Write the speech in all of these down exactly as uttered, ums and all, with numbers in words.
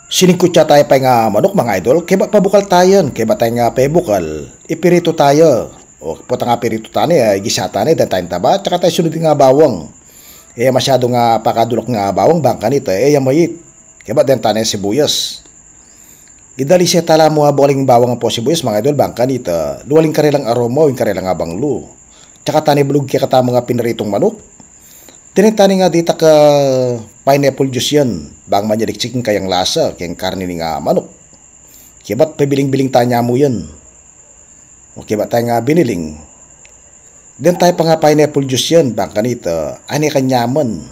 Sining kutsa tayu pay nga manuk, mga idol, kaybat pabukal tayun, kaybat tayu nga pebukal, ipiritu tayu. O, potang piritu tane, eh, igisa tane, dan tayung taba, tsaka tayu sunudin nga bawang. E ya masyadu nga pakadulak nga bawang, bang kanita, e ya mayit. Kaybat dan tane sibuyas. Idalise tala mu a bukaling bawang ampo sibuyas, mga idol, bang kanita, luwaling karelang aroma, o ing karelang abanglu. Tsaka tane bulug kekatamu nga piniritung manuk. Dine tane nga ditak a pineapple juice yan, bang manyaliksik ing kayang lasa keng karni ning manuk. Kaybat pabiling-biling tane mu yan. O kaybat tane nga biniling. Dine tane pa nga pineapple juice yan, bang kanita, ane kanyaman.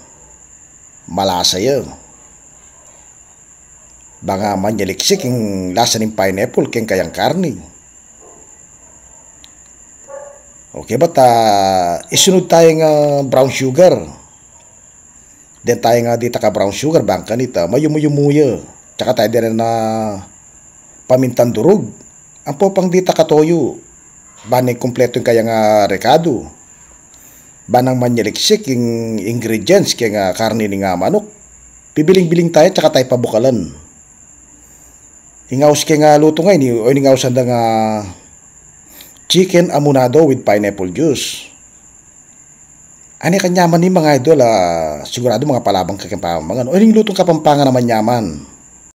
Malasa ya. Bang manyaliksik ing lasa ning pineapple keng kayang karni. Okay, bat, ah, isunud tayung brown sugar. Dine tayung ditak a brown sugar, bang kanita, mayumu-yumu ya. Tsaka tayu dine na pamintang durug. Ampo pang ditak a toyu. Ban kumpletu ing kayang rekadu. Ban manyaliksik ing ingredients keng karni ning manuk. Pibiling-biling tayu, tsaka tayu pabukalan. Ing aus keng lutu ngeni, o ing ausan dang chicken amonado with pineapple juice. Ane kanyaman ini, mga idol, ah, siguradu makapalabang ka keng pamamangan. O ing lutung Kapampangan a manyaman.